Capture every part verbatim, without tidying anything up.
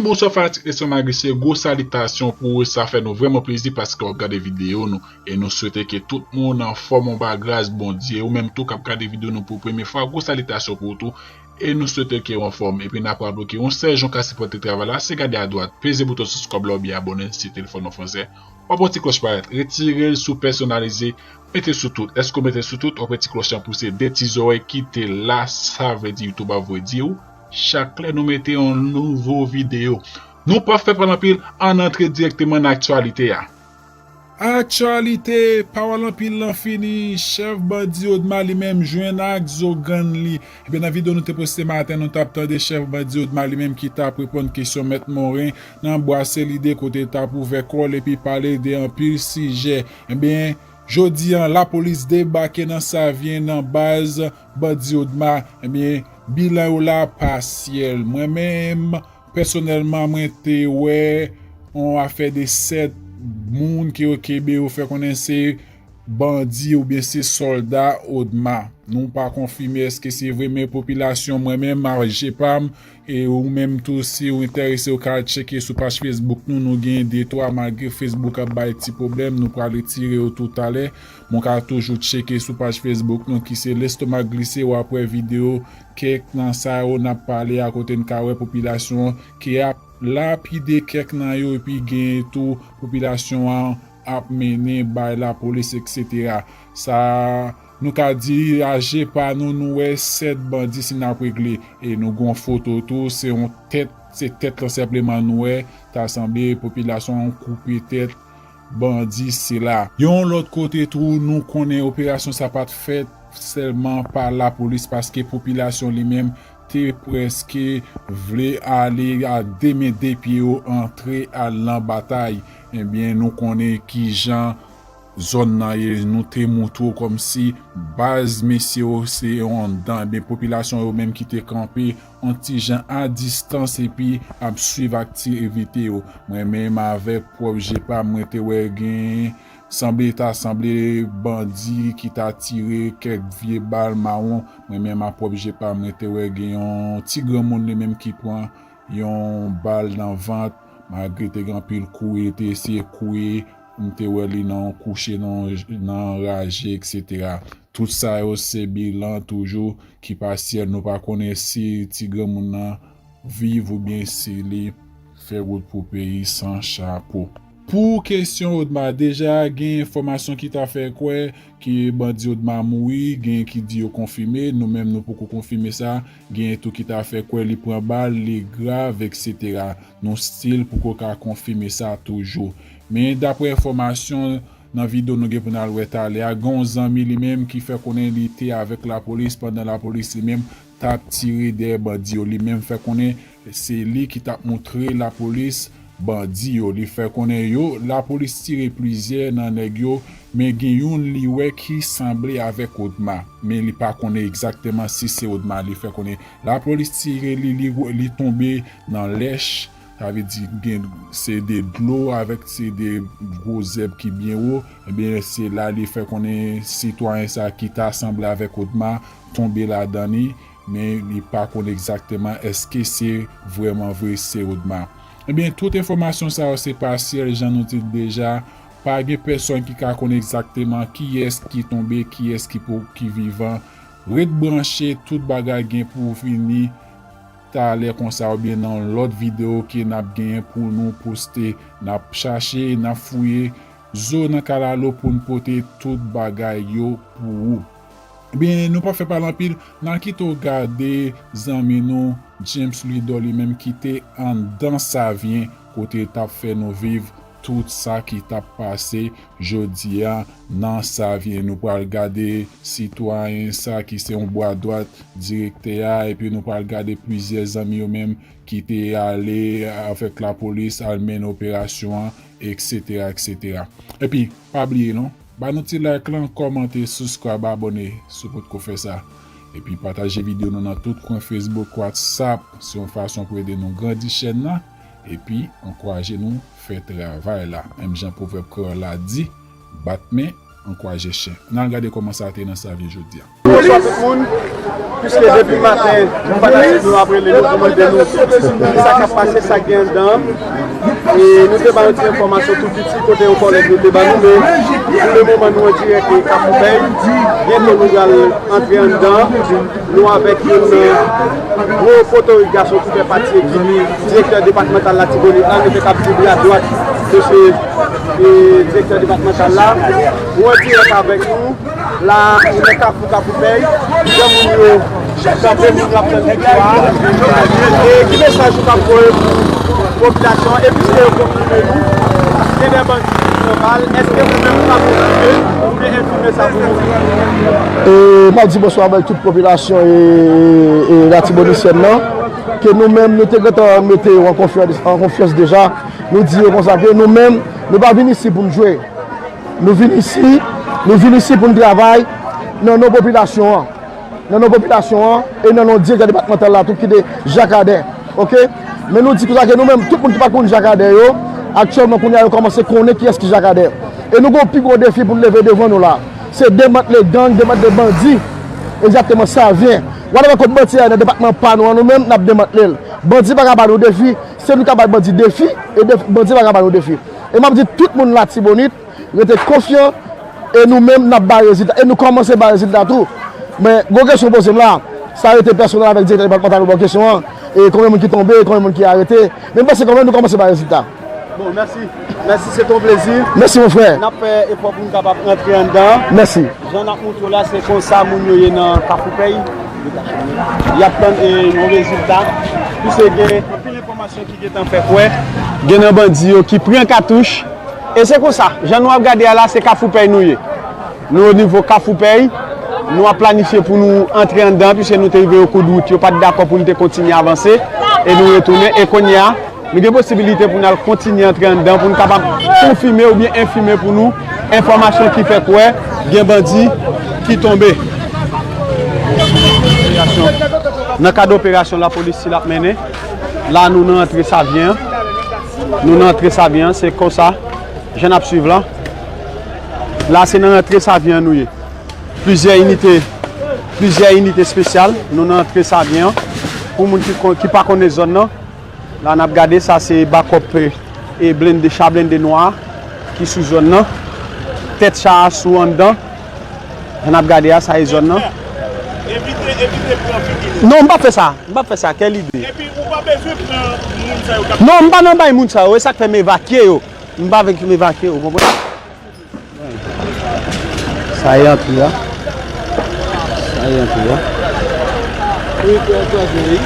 Bonswa fanatik Lestomak Glise, gwo salitasyon pou ou, sa fè nou vrèman plezi paske w ap gade videyo nou, e nou swete ke tout moun anfòm anba gras Bondye, ou menm tou k ap gade videyo nou pou premye fwa, gwo salitasyon pou ou tou, e nou swete ke w anfòm, epi n ap raple w ke yon sèl jan w ka sipòte travay la, se gade adwat, peze bouton subscribe la oubyen abòne si telefòn ou fransè, w ap wè ti klòch parèt, retire l sou pèsonalize, mete sou tout. Èske w mete sou tout? W ap wè ti klòch lan pouse de ti zòrèy kite la, sa vle di YouTube ap voye di w chak lè nou mete yon nouvo videyo. Nou p ap fè pale anpil, ann antre dirèkteman nan aktyalite a. Aktyalite, pawòl anpil lan fini, chèf bandi Odma li menm jwenn ak zogann li. Ebyen nan videyo nou te poste maten, nou t ap tande chèf bandi Odma li menm ki t ap reponn kesyon Mèt Moren nan Bwa Selide kote l t ap ouvè kò l epi pale de anpil sijè. Ebyen, jodi an, lapolis debake nan Savyen nan baz bandi Odma. Ebyen, bilan yo la pasyèl. Mwen menm, pèsonèlman, mwen te wè yon afè de sèt moun ke yo kenbe, yo fè konnen se bandi oubyen se sòlda Odma. Nou pa konfime èske se vre, men popilasyon, mwen menm, a je pa m, e ou menm tou, si w enterese, ou ka al tcheke sou paj Facebook nou. Nou gen de twa, malgre Facebook ap bay ti pwoblèm, nou pral retire yo tou talè. Mwen ka toujou tcheke sou paj Facebook nou ki se Lestomak Glise, w ap wè videyo kèk nan sa yo n ap pale a, kote n ka wè popilasyon ki ap lapide kèk nan yo, epi gen tou popilasyon an ap mennen bay lapolis, etsetera. Sa nou ka di, a je pa nou, nou wè sèt bandi si n ap regle. E nou gon foto tou, se yon tèt, se tèt lan senpleman nou wè, ta sanble popilasyon an koupe tèt bandi sila. Yon lòt kote tou, nou konnen operasyon sa pa t fèt sèlman pa lapolis, paske popilasyon li menm te prèske vle ale a de men de pye yo antre al nan batay. Ebyen, nou konnen kijan zòn nan ye, nou te montre w kòmsi baz mesye yo se yon anndan, ebyen, popilasyon yo menm ki te kanpe yon ti jan a distans epi ap swiv aktivite yo. Mwen menm avèk pwòp je pa m, mwen te wè gen, sanble ta sanble bandi ki ta tire kèk vye bal mawon. Mwen menm a pwòp je pa m, mwen te wè gen yon ti granmoun li menm ki pran yon bal nan vant, malgre te gen anpil kouri, li te eseye kouri, m te wè li nan kouche, nan, nan raje, etsetera. Tout sa yo se bilan toujou ki pasyèl, nou pa konnen si ti granmoun nan viv oubyen si li fè wout pou peyi san chapo. Pou kesyon Odma, deja gen enfòmasyon ki ta fè kwè ke bandi Odma mouri, gen ki di yo konfime, nou menm nou poko konfime sa, gen tou ki ta fè kwè li pran bal, li grav, etsetera. Nou still poko ka konfime sa toujou. Men daprè enfòmasyon nan videyo nou gen pou n al wè talè a, gen yon zanmi li menm ki fè konnen li te avèk lapolis pandan lapolis li menm t ap tire dèyè bandi yo. Li menm fè konnen se li ki t ap montre lapolis bandi yo. Li fè konnen yo, lapolis tire plizyè nan nèg yo, men gen youn li wè ki sanble avèk Odma. Men li pa konnen egzakteman si se Odma. Li fè konnen lapolis tire li, li, li tonbe nan lèch, sa vle di gen, se de dlo avèk se de gwo zèb ki byen wo. Ebyen, se la li fè konnen sitwayen sa ki ta sanble avèk Odma tonbe ladan li, men li pa konn egzakteman èske se vrèman vre se Odma. Ebyen, tout enfòmasyon sa yo se pasyèl, jan nou di l deja, pa gen pèsonn ki ka konn egzakteman kiyès ki tonbe, kiyès ki po, ki vivan. Ret branche, tout bagay gen pou fini talè konsa oubyen nan lòt videyo ke n ap genyen pou nou poste. N ap chache, n ap fouye zo nan kalalou pou n pote tout bagay yo pou ou. Ebyen, nou pa fè pale anpil, n a kite w gade zanmi nou James Louidor li menm ki te anndan Savyen kote l t ap fè nou viv tout sa ki t ap pase jodi a nan Savyen. Nou pral gade sitwayen sa ki se yon bwa dwat direktè a, epi nou pral gade plizyè zanmi yo menm ki te ale avèk lapolis al mennen operasyon an, etsetera, etsetera. Epi, pa bliye non, ba nou ti like lan, kòmante, subscribe, abòne si w potko fè sa. Epi pataje videyo nou nan tout kwen Facebook, WhatsApp, se yon fason pou ede nou grandi chèn nan. Epi ankouraje nou fè travay la. Menm jan pwovèb kreyòl la di, bat men, ankouraje chen. N al gade kòman sa te nan Savyen jodi a. Bonswa tout moun. Piske depi maten, fanatik nou ap rele nou pou mande nou kisa k ap pase, sa k gen anndan an. E nou te ba yon ti enfòmasyon tou piti kote yon kòlèg nou te ba nou, men pou le moman nou an dirèk Kafou Pèy. Byento nou pral antre anndan. Nou avèk youn nan gwo potorik gason ki fè pati ekip direktè depatmantal Latibonit la, nou fèk ap di bra dwat mesye, e, direktè depatmantal la. Nou an dirèk avèk nou la, nou nan Kafou, Kafou Pèy, jan moun yo kanpe, moun yo ap tann viktwa a. E ki mesaj ou t ap voye pou popilasyon an? E piske yo konfime nou, gen de bandi ki pran bal, èske ou menm ou ka konfime oubyen enfime sa pou nou? E, m ap di bonswa avèk tout popilasyon e, e Latibonisyèn nan, ke nou menm, nou te gentan mete yo an konfyans, an konfyans deja. Nou di yo konsa ke nou menm, nou pa vin isi pou n jwe. Nou vin isi, nou vin isi pou n travay nan non popilasyon an. Nan non popilasyon an e nan non direktè depatmantal la tou ki te Jakadè. Oke? Men nou di konsa ke nou menm, tout moun ki pa t konn Jakadè yo, aktyèlman kounye a yo kòmanse konnen kiyès ki Jakadè. E nou gen yon pi gwo defi pou n leve devan nou la. Se demantle gang, demantle bandi. Egzakteman, Savyen. Whatever kot bandi a nan depatman pa nou an, nou menm, n ap demantle l. Bandi pa ka ba nou defi, se nou k ap bay bandi defi, e def-, bandi pa ka ba nou defi. E m ap di tout moun Latibonit, rete konfyan, e nou menm, n ap bay rezilta, e nou kòmanse bay rezilta tou. Men, gwo kesyon poze m la, sa rete pèsonèl avèk direktè depatmantal yo ban kesyon an, e konbyen moun ki tonbe, konbyen moun ki arete. Men m panse kanmenm nou kòmanse bay rezilta. Bon, mèsi. Mèsi, se te yon plezi. Mèsi, mon frè. N ap fè efò pou n kapab rantre anndan. Mèsi. Jan n ap montre w la, se konsa moun yo ye nan Kafou Pèy. Y ap tann, e, yon rezilta. Piske gen anpil enfòmasyon ki gentan fè kwè gen nan bandi yo ki pran katouch. E se konsa, jan nou ap gade a la, se Kafou Pèy nou ye. Nou o nivo Kafou Pèy, nou ap planifye pou nou antre anndan, piske nou te rive yon kout wout, yo pa t dakò pou nou te kontinye avanse, e nou retounen, e kounye a, nou gen posibilite pou n al kontinye antre anndan, pou n kapab konfime oubyen enfime pou nou enfòmasyon ki fè kwè gen bandi ki tonbe. Nan kad operasyon lapolis sil ap mennen, la nou nan antre Savyen an. Nou nan antre Savyen an, se konsa, jan n ap swiv lan. La se nan antre Savyen an nou ye. Plizyè inite, plizyè inite espesyal, nou nan antre Savyen an. Pou moun ki kon-, ki pa konnen zòn nan, la n ap gade, sa se bakòp, e, e blende, cha blende nwa a ki sou zòn nan. Tèt cha a sou anndan. Jan n ap gade a, sa e zòn nan. Evite, evite pran figi nou. Non, m p ap fè sa. M p ap fè sa. Kèl ide? Epi ou pa bezwen pran moun sa yo k ap... Non, m pa nan bay moun sa yo. E sa k fè m evakye yo. M pa vle m evakye yo, ou konprann? Sa e antre a. Sa e antre a. Wi, twa, twa, wi.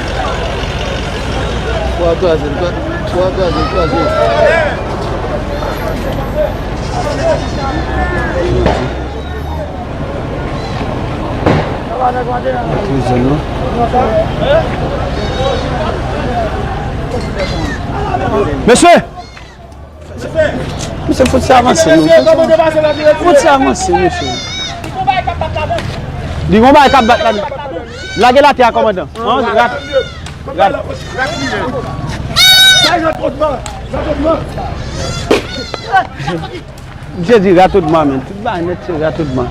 Twa, twa, twa, twa, twa, twa. Antre zòn nan. Mesye! Mesye, fout sa avanse, non. Fout sa avanse, mesye. Li gon bagay k ap bat la. Lage l atè a, kòmandan. An, rat. Rat. Misye di ratodman, men. Tout bagay nèt se ratodman.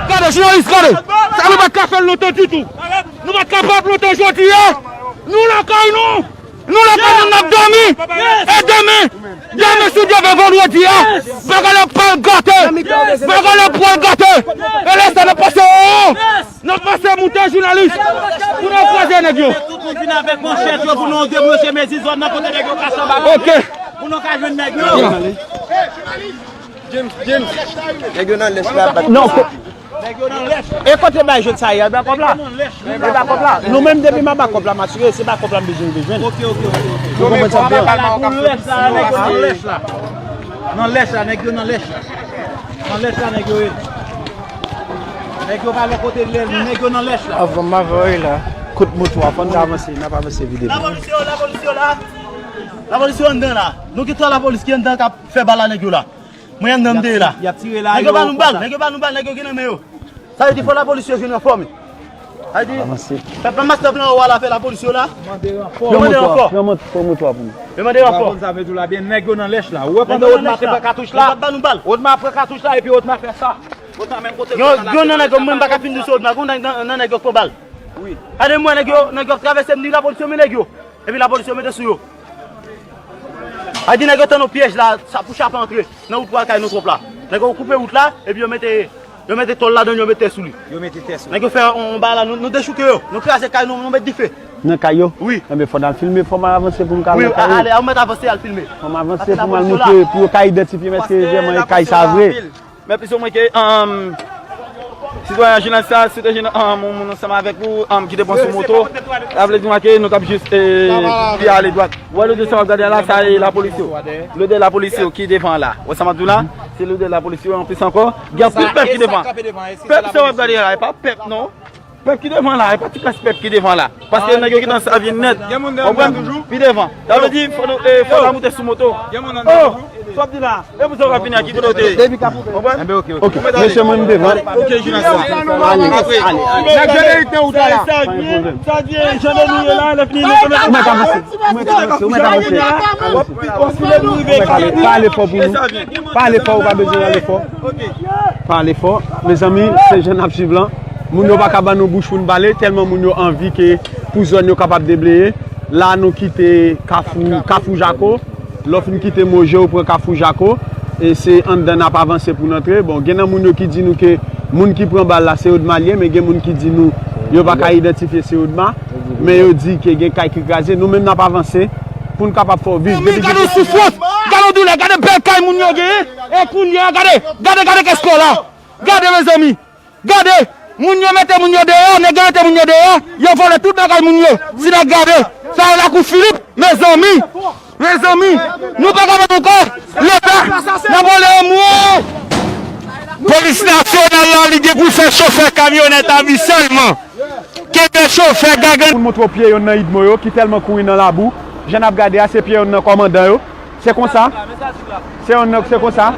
Gade, jounalis, gade. Sa nou pa t ka fè l lontan ditou. Nou pa t kapab lontan jodi a. Nou lakay nou. Nou lakay nou, n ap dòmi. E demen, demen si Dye vle vandredi a, bagay la pral gate. Bagay la pral gate. E lè sa n ap pase, o, n ap pase moute jounalis pou n al kwaze nèg yo. Tout moun vin avèk manchèt yo pou nou debloke mezi zòn nan kote nèg yo kache anba. Ok. Pou nou ka jwenn nèg yo. James, James. Nèg yo nan lès la, bat. Non, ko- Nèg yo nan lès. E kote bay jwèt sa ye? Anba kòb la? Anba kòb la. Nou menm depi m anba kòb la, m asire, se anba kòb la m bezwen bezwen. Ok, ok, ok. Ou konprann sa m di an? Nan lès la, nèg yo nan lès la. Nan lès la, nèg yo nan lès la. Nan lès la, nèg yo ye. Nèg yo pa lòt kote, nèg yo nan lès la. Avan m avè w la. Kout moto a, fò n avanse, n ap avanse vide. Lapolis yo, lapolis yo la. Lapolis yo anndan la. Nou gen twa lapolis ki anndan k ap fè bal a nèg yo la. Mwen anndan m te ye la. Y ap tire la. Nèg yo ba nou bal, nèg yo ba nou bal, nèg yo gen nan men yo. Sa vle di fò lapolis yo jwenn ranfò, men. Avanse. Pèp la, mastòp lan, ou al afè lapolis yo la. Yo mande ranfò. Pran moto a pou mwen. Yo mande ranfò. Ou pa konn sa, m di w la byen, nèg yo nan lèch la. Ou wè pandan Odma te pran katouch la? Yo p ap ba nou bal. Odma pran katouch la epi Odma fè sa. Odma menm kote. Yo, yo nan nèg yo, mwen m pa ka fin di sou Odma, gon nan, nan nèg yo k pran bal. Wi. Gade mwen, nèg yo, nèg yo ap travèse m, ni lapolis yo, men nèg yo. Epi lapolis yo mete sou yo. A di nèg yo tann yon pyèj la, sa pou chape antre nan wout pou al kay nou twòp la. Nèg yo koupe wout la, epi yo mete, yo mete tòl ladan, yo mete tè sou li. Yo mete tè sou li. Nèg yo fè yon, yon bagay la, nou, nou dechouke yo, nou kraze kay nou, nou met dife. Nan kay yo? Wi. Enben, fò n al filme, fò m al avanse pou m ka wè kay yo. Wi, ale, ou mèt avanse al filme. Fò m avanse pou m al montre, pou yo ka idantifye m èske vrèman e kay sa vre. Men plis ou mwen ke, um, sitwayen jounalis sa, se te jwenn, um, yon moun ansanm avèk ou, um, ki te pran sou moto. Sa vle di mwen ke nou t ap jis, eh, pi ale dwat. Ou wè lodè sa w ap gade a la, sa e lapolis yo. Lodè lapolis yo ki devan la. Ou wè sa m ap di w la? Se lodè lapolis yo, anplis ankò. Gen anpil pèp ki devan. Pèp sa w ap gade a la, e pa pèp non. Pèp ki devan la, e pa ti klas pèp ki devan la. Paske nèg yo gentan sa vin nèt. Konprann? Pi devan. Sa vle di, fò nou, eh, fò n a moute sou moto. Oh! Sa w ap di la? E pou sa w ap vini a ki kote w te ye? Konprann? Enben, oke, oke. Mesye, mwen m devan. Oke, jounalis la. Ale, ale, ale. Nèg jenerik nan wout la la. Sa vye, sa vye, jan de nou ye la, lè fini nou konnen. Ou mèt avanse, ou mèt avanse, ou mèt avanse. Pale fò pou nou. Pale fò, ou pa bezwen rale fò. Pale fò. Mezanmi, se jan n ap swiv lan. Moun yo pa ka ban nou bouch pou n pale, tèlman moun yo anvi ke pou zòn yo kapab debleye. La, nou kite Kafou, Kafou Jako. Lè w fin kite Moje, ou pran Kafou Jako. E se anndan n ap avanse pou n antre. Bon, gen nan moun yo ki di nou ke moun ki pran bal la, se Odma l ye, men gen moun ki di nou yo pa ka idantifye se Odma. Men yo di ke gen kay ki kraze. Nou menm, n ap avanse pou n kapab fè w viv. Depi gade yon soufrans, gade yon doulè, gade bèl kay moun yo genyen. E kounye a, gade, gade, gade kès kò la. Gade, mezanmi. Gade, moun yo mete moun yo deyò, nèg yo mete moun yo deyò, yo vòlè tout bagay moun yo. Si n ap gade, sa yo lakou Filip, mezanmi, mezanmi, nou pa kapab ankò. Leta, n ap vòlè yon mwen. Polis nasyonal la, li gen pou fè chofè kamyonèt a vi sèlman. Kenbe chofè gagann. Pou n montre w pye yonn nan idmo yo ki tèlman kouri nan labou. Jan n ap gade a, se pye yonn nan kòmandan yo. Se konsa. Se yonn nan, se konsa.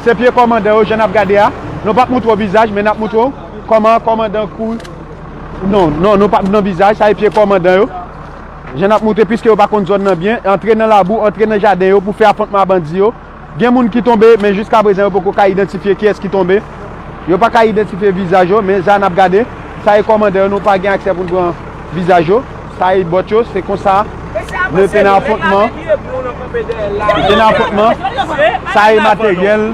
Se pye kòmandan yo, jan n ap gade a. Nou p ap montre w vizaj, men n ap montre w kòman kòmandan kouri. Non, non, nou p ap nan vizaj, sa e pye kòmandan yo. Jan n ap montre, piske yo pa konn zòn nan byen, antre nan labou, antre nan jaden yo pou fè afwontman a bandi yo. Gen moun ki tonbe, men jiskaprezan yo poko ka idantifye kiyès ki tonbe. Yo pa ka idantifye vizaj yo, men sa n ap gade, sa e kòmandan yo, nou pa gen aksè pou n pran vizaj yo. Sa e bòt yo, se konsa. Nou te nan afwontman. Nou te nan afwontman. Sa e materyèl.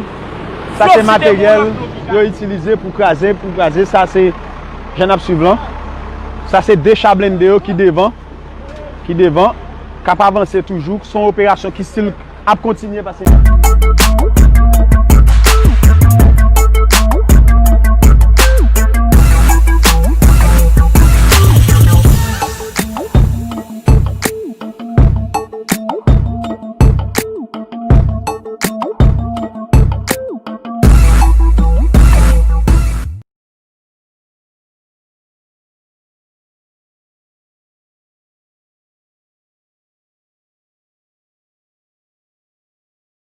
Sa se materyèl yo itilize pou kraze, pou kraze. Sa se jan n ap swiv lan. Sa se de cha blende yo ki devan, ki devan, k ap avanse toujou. Se yon operasyon ki still ap kontinye pase.